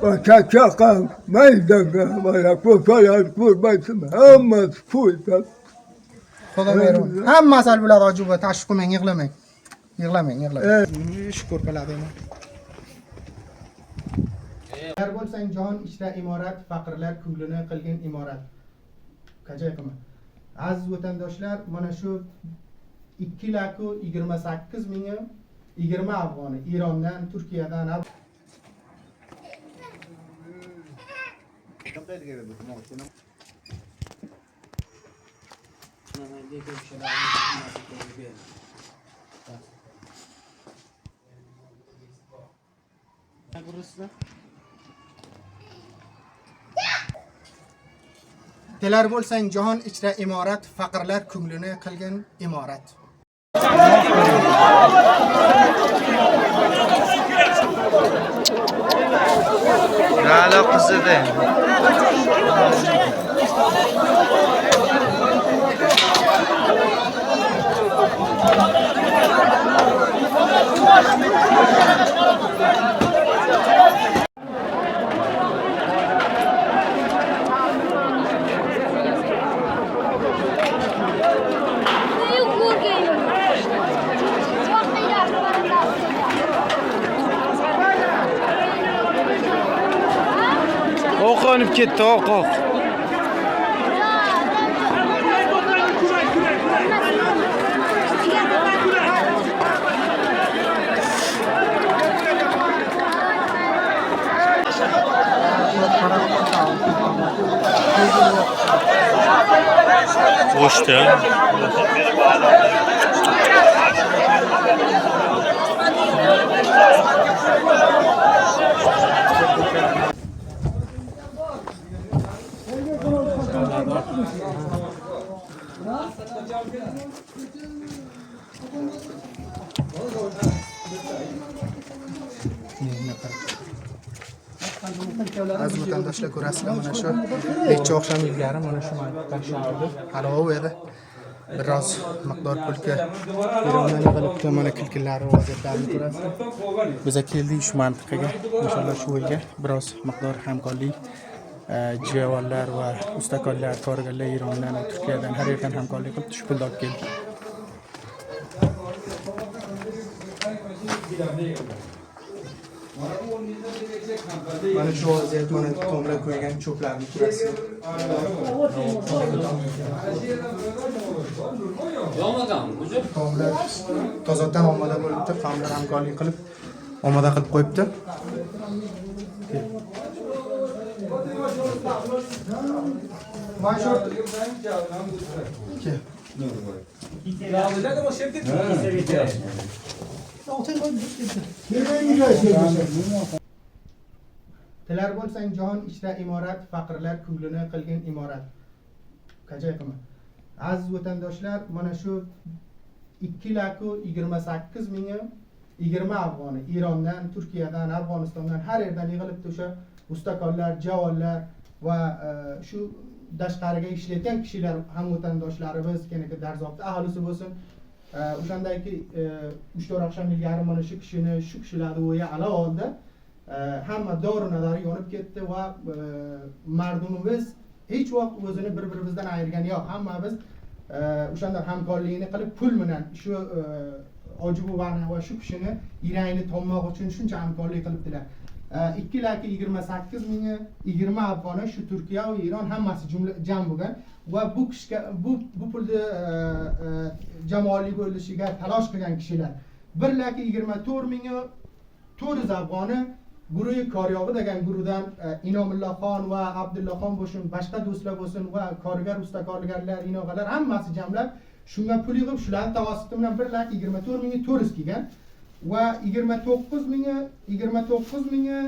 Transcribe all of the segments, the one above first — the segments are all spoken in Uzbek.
Chaqa maydonga mana ko'chalar ko'rmaysan, hammasi ko'ygan. Xudo bersin. Hammasi hal bo'ladi, hoji buva, tashvish qilmang, yig'lamang. Yig'lamang, yig'lamang. Ish ko'rpaladi endi. Agar bo'lsang jahon ichra imorat, faqirlar ko'nglini qilgin imorat. Qajay qilma. Aziz vatandoshlar, mana shu 2 laku 28 mingi 20 afg'oni Erondan, Turkiyadan Telar bo'lsang jahon ichra imorat, faqirlar ko'nglini qilgin imorat. Lala qizidi. Oq olib ketdi, oq oq. Boşta. Aziz vatandoshlar, ko'rasizlar, mana shu necha oqshom ilgari mana shu shaharda halov edi. Biroz miqdor pulga Erondan yig'ilibdi, mana kilkillari vaziyatlarini ko'rasizlar. Biza keldik shu mantiqaga, inshaalloh shu uyga biroz miqdor hamkorlik jiyavonlar va ustakorlar, korgarlar Erondan va Turkiyadan har yerdan hamkorlik qilib shu pulni olib keldik. Mana shu vaziyat, mana tomlar qo'ygan cho'plarni ko'rasizlar. Tomlar tozadan omoda bo'libdi, qamlar hamkorlik qilib omoda qilib qo'yibdi. Mana shu Tilar bo'lsang jahon ichra imorat, faqirlar ko'nglini qilgin imorat. Qajay qilma. Aziz vatandoshlar, mana shu 2 laku 28 mingi 20 afg'oni Erondan, Turkiyadan, Afg'onistondan har yerdan yig'ilibdi o'sha ustakorlar, javonlar va shu tashqariga ishlayotgan kishilar ham vatandoshlarimiz, kenaki Darzobda aholisi bo'lsin. O'shandaki 3-4 oqshom ilgari mana shu kishini, shu kishilarni o'yi ala oldi. Hamma dori-nadori yonib ketdi va mardumimiz hech vaqt o'zini bir-birimizdan ayirgani yo'q. Hammamiz o'shanda hamkorligini qilib pul bilan shu hoji buvani va shu kishini yuragini tommoq uchun shuncha hamkorlik qilibdilar. 2 laki 28 mingi 20 afg'oni shu Turkiya va Eron hammasi jumla jam bo'lgan va bu kishiga bu pulni jamoali bo'lishiga talosh qilgan kishilar 1 laki 24 mingi 400 afg'oni guruhi Koryog'i degan guruhdan Inomulloxon va Abdullaxon bo'lsin, boshqa do'stlar bo'lsin va korgar, ustakorgarlar, inog'alar hammasi jamlab shunga pul yig'ib shularning tavassuti bilan 1 laki 24 mingi 400 kelgan va 29 mingi 29 mingi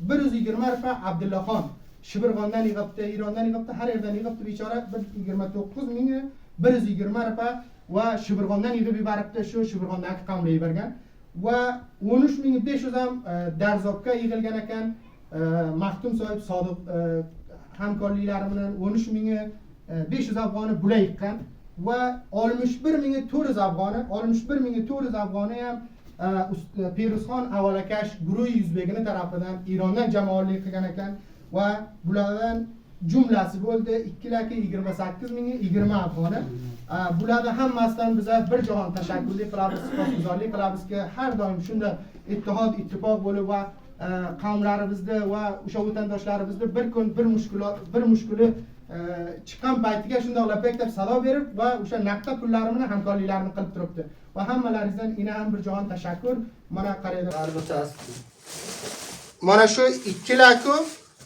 120 rupa Abdullaxon Shibirg'ondan yig'ibdi, Erondan yig'ibdi, har yerdan yig'ibdi bechora 29 mingi 120 rupa va Shibirg'ondan yig'ib yuboribdi, shu Shibirg'ondagi qavmga yuborgan va 13500 ham Darzobga yig'ilgan ekan. Maxtum sohib Sodiq hamkorliklari bilan 13500 afg'oni bular yiqqan va 61400 afg'oni, 61400 afg'oni ham Feruzxon Avalakash guruh yuzbegini tarafidan Erondan jamoalik qilgan ekan va bulardan jumlasi bo'ldi 2 laki 28 ming 20 afg'oni. Bularni hammasidan biza bir jahon tashakkurlik qilamiz, siposguzorlik qilamizki, har doim shunda ittihod ittifoq bo'lib va qavmlarimizni va o'sha vatandoshlarimizni bir kun bir mushkuli chiqqan paytiga shundoq labbak deb sado berib va o'sha naqd pullari bilan hamkorliklarini qilib turibdi va hammalaringizdan ina ham bir jahon tashakkur. Mana qaranglar, mana shu 2 laku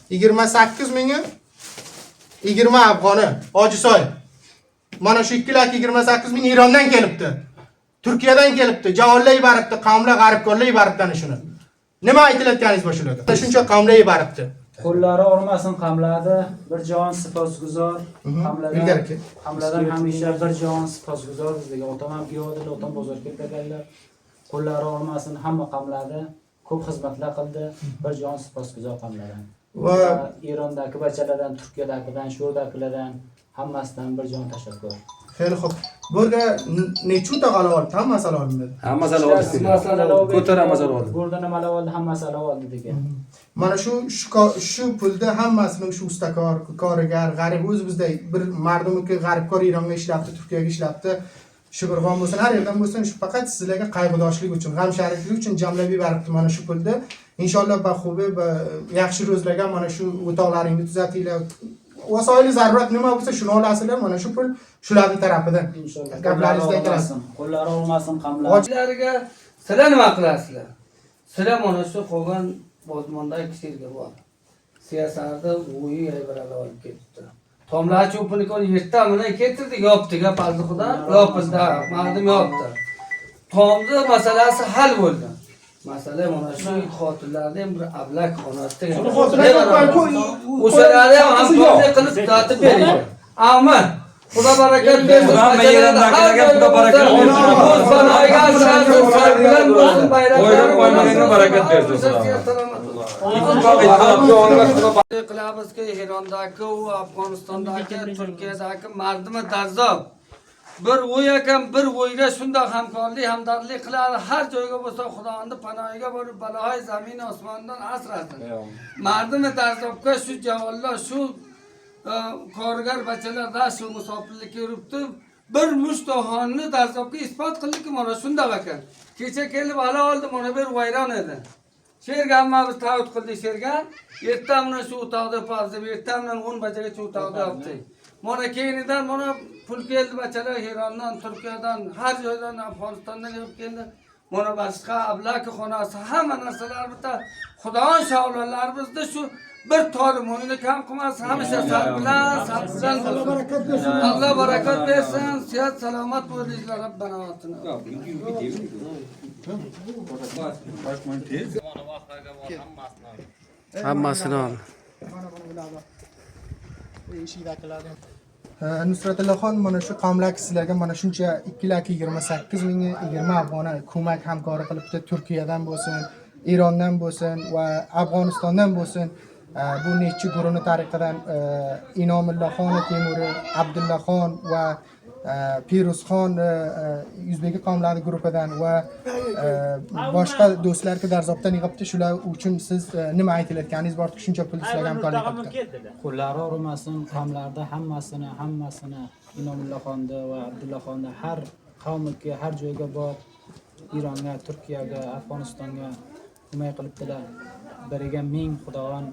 28 mingi 20 afg'oni. Hojisoy, mana shu 2 lak 28 ming Erondan kelibdi, Turkiyadan kelibdi, javonlar yuboribdi, qavmlar, g'aribkorlar yuboribdi. Ana shuni nima aytilayotganingiz bor shularga? Shuncha qavmlar yuboribdi. Qo'llari og'rimasin qamladi, bir jahon siposguzor qamladan. Ilgari kel. Qamladan hamisha bir jahon siposguzor bizga. Otam ham kuyovdilar, otam bozorga ketganlar. Qo'llari og'rimasin, hamma qamladi. Ko'p xizmatlar qildi. Bir jahon siposguzor qamladan. Va Erondagi bachalardan, Turkiyadagidan, shu yerdagilardan hammasidan bir jahon tashakkur. Xeyli xo'p. Burga nechuta g'alaba oldi? Hammasi olindi. Hammasi oldi. Ko'tar hammasi oldi. Burada nimalar oldi, hammasi oldi degan. Mana shu pulda hammasini shu ustakor, korigar, g'arib, o'zimizda bir mardumiki g'aribkor Eronga ishlabdi, Turkiyaga ishlabdi. Shibirg'on bo'lsin, har yerdan bo'lsin, shu faqat sizlarga qayg'udoshlik uchun, g'amshariklik uchun jamlab yuboribdi mana shu pulni. Inshaalloh ba xubi ba yaxshi ro'zlarga mana shu o'toqlaringni tuzatinglar. Vasoili zarurat nima bo'lsa shuni olasizlar, mana shu pul shularning tarafidan. Inshaalloh. Gaplaringizdan Qo'llari kelasiz. og'rimasin, qo'llari og'rimasin qamlar. Sizlarga, sizlar nima qilasizlar? Sizlar mana shu qolgan bozmondagi kishiga bor. Siyosatda o'yi aybarada olib ketibdi. Tomlar cho'pini yerdan bilan ketirdi, yopdi, gap xudo, yopildi, mardim yopdi. Tomni masalasi hal bo'ldi. Masala mana shu xotinlarni ham bir ablak xonasida. O'shalarni ham hamkorlik qilib tuzatib bering. Amin. Xudo barakat bersin. Hamma yerandagilarga Xudo barakat bersin. O'z panohiga asrasin, sarbilan bo'lsin, bayraklar. Qo'ygan qo'ymaganga barakat bersin Xudo. Ittifoq, ittifoq. Qilamizki, Erondagi u Afg'onistondagi, Turkiyadagi mardimi darzob bir o'y ekan, bir o'yga shundoq hamkorlik, hamdardlik qiladi. Har joyga bo'lsa, Xudoni panohiga borib, baloyi zamin osmondan asrasin. Mardimi darzobga shu javonlar, shu korgar bachalar shu musofirlikka yuribdi. Bir musht ohonni darzobga isbot qildiki, mana shundoq ekan. Kecha kelib ala oldi, mana bu yer vayron edi. Shu yerga hammamiz tavut qildik shu yerga. Erta bilan shu o'toqda yopamiz deb, erta bilan 10 bajagacha o'toqda yopdik. Mana keyinidan mana pul keldi, bachalar Erondan, Turkiyadan, har joydan, Afg'onistondan kelib keldi. Mana boshqa ablaki xonasi, hamma narsalar bitta Xudo shavlalarimizni shu bir tori mo'yni kam qilmasin, hamisha sar bilan bo'lsin. Alloh barakat bersin, sihat salomat bo'linglar, Rabbana otina. Hammasini ol. Mana buni ular eshikdagilarni. Nusratillaxon, mana shu qamlak sizlarga mana shuncha 2 lak 28 ming 20 afg'ona ko'mak hamkori qilibdi. Turkiyadan bo'lsin, Erondan bo'lsin va Afg'onistondan bo'lsin. Bu nechi guruhni tariqidan Inomulloxon Temuri, Abdullaxon va Feruzxon Yuzbegi qavmlari guruhidan va boshqa do'stlarki Darzobdan yig'ibdi. Shular uchun siz nima aytilayotganingiz bor? Shuncha pul sizlarga hamkorlik qilibdi. Qo'llari og'rimasin qamlarda hammasini Inomullaxonni va Abdullaxonni, har qavmiki har joyga bor, Eronga, Turkiyaga, Afg'onistonga ko'mak qilibdilar. Biriga ming Xudovand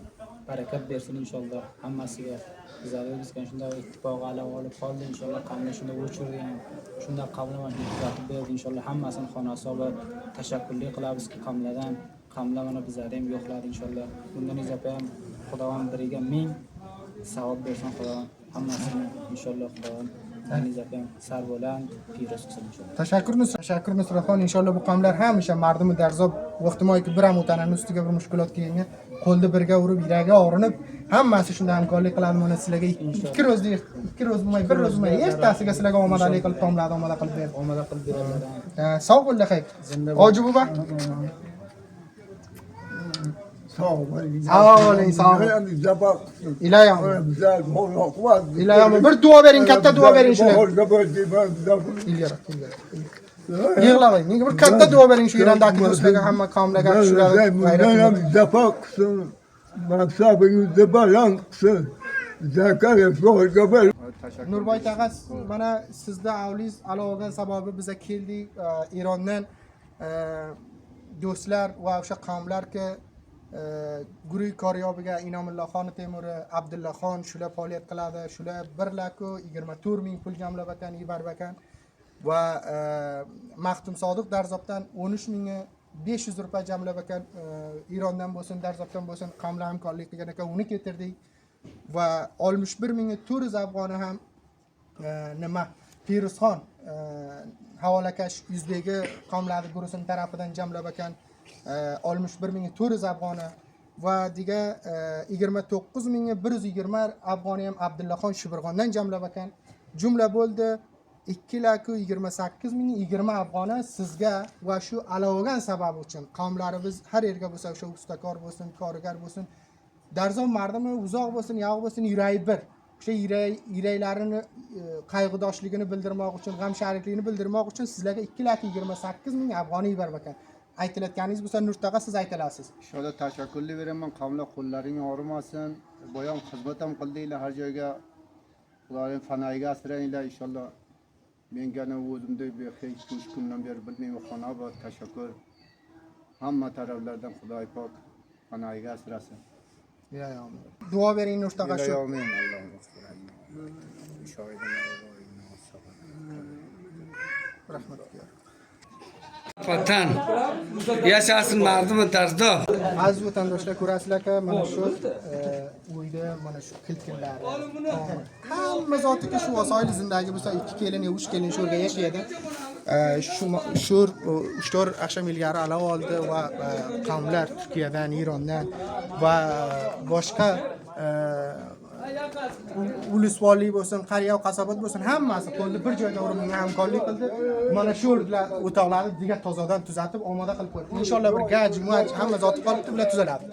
barakat bersin inshaalloh hammasiga. Bizlarga bizga shunday ittifoq alab olib qoldi inshaalloh. Qamlar shunday o'chirdi ham, shunday qavlam mana shunday tuzatib berdi inshaalloh. Hammasini xonasi obod. Tashakkurlik qilamizki qamladan, qamla mana bizlarni ham yo'qladi inshaalloh. Bundan izofa ham Xudovand biriga ming savob bersin Xudovand hammasini inshaalloh. Xudovand izofa ham sarboland piruz qilsin inshaalloh. Tashakkur, Nusrat, tashakkur, Nusratxon. Inshaalloh bu qavmlar hamisha mardimi Darzob vaqtimoyki bir ham o'tanani ustiga bir mushkulot kelgan, qo'lni birga urib, yuragi og'rinib, hammasi shunda hamkorlik qiladi. Mana sizlarga 2 ro'z, 2 ro'z bo'lmay, bir ro'z bo'lmay, ertasiga sizlarga omadalik qilib, tomlarni omada qilib berdi. Omada qilib beradilar. Ha, sog' bo'linglar, xayr. Zinda. Hoji buva. Sog' bo'ling. Sog' bo'ling, sog' bo'ling. Iloyim. Iloyim, bir duo bering, katta duo bering shular. Ilgari, ilgari. Yig'lamang. Menga bir katta duo bering shu Irondagi do'stlarga, hamma qavmlarga, shularga Bundan ham zafo qilsin, mansabingizni baland qilsin. Zakariya so'rga bir Nurboy tog'a, mana sizda avliz alo olgan sababi biza keldik Erondan do'stlar va o'sha qavmlarki guruh koryobiga Inomullaxon Temuri, Abdullaxon shular faoliyat qiladi. Shular 1 laku 24 ming pul jamlab ekan, yuborib ekan va Maxtum Sodiq Darzobdan 13 mingi 500 rupiya jamlab ekan. Erondan bo'lsin, Darzobdan bo'lsin, qavmlar hamkorlik qilgan ekan, uni keltirdik va 61 mingi 400 afg'oni ham nima Feruzxon havolakash yuzbegi qavmlari guruhini tarafidan jamlab ekan 61 mingi 400 afg'oni va diga 29 mingi 120 afg'oni ham Abdullaxon Shibirg'ondan jamlab ekan. Jumla bo'ldi 2 laku 28 ming 20 afg'oni sizga va shu alovagan sababi uchun qavmlarimiz har yerga bo'lsa, o'sha ustakor bo'lsin, korigar bo'lsin, Darzon mardimi uzoq bo'lsin, yoq bo'lsin, yuragi bir. O'sha yuraklarini qayg'udoshligini bildirmoq uchun, g'am sharikligini bildirmoq uchun sizlarga 2 lak 28 ming afg'oni yuborib ekan. Aytilayotganingiz bo'lsa, Nur tog'a, siz aytilasiz. Inshaalloh tashakkurli beraman. Qavmlar qo'llaring og'rimasin. Boyam xizmat ham qildinglar har joyga. Xudoning panohiga asranglar inshaalloh. Mengani o'zimda hech uch kundan beri bilmayman xonobod tashakkur. Hamma taraflardan Xudoy pok panohiga asrasin. Duo bering Nur tog'a shu. Amin. Allohum Rahmat. Vatan yashasin mardimi Darzob. Aziz vatandoshlar, ko'rasizlar-ku, mana shu uyda mana shu kiltkillari, hamma zotiki shu vasoil zindagi bo'lsa, 2 kelin yo 3 kelin shu yerga yashaydi. Shu shu 3-4 oqshom ilgari alov oldi va qavmlar Turkiyadan, Erondan va boshqa ulusvollik bo'lsin, qariya qasobat bo'lsin, hammasi qo'lni bir joyga urib bunga hamkorlik qildi. Mana shu o'toqlarni diga tozadan tuzatib, omoda qilib qo'ydi. Inshaalloh bir gaj, muaj hamma zoti qolibdi, bular tuzaladi.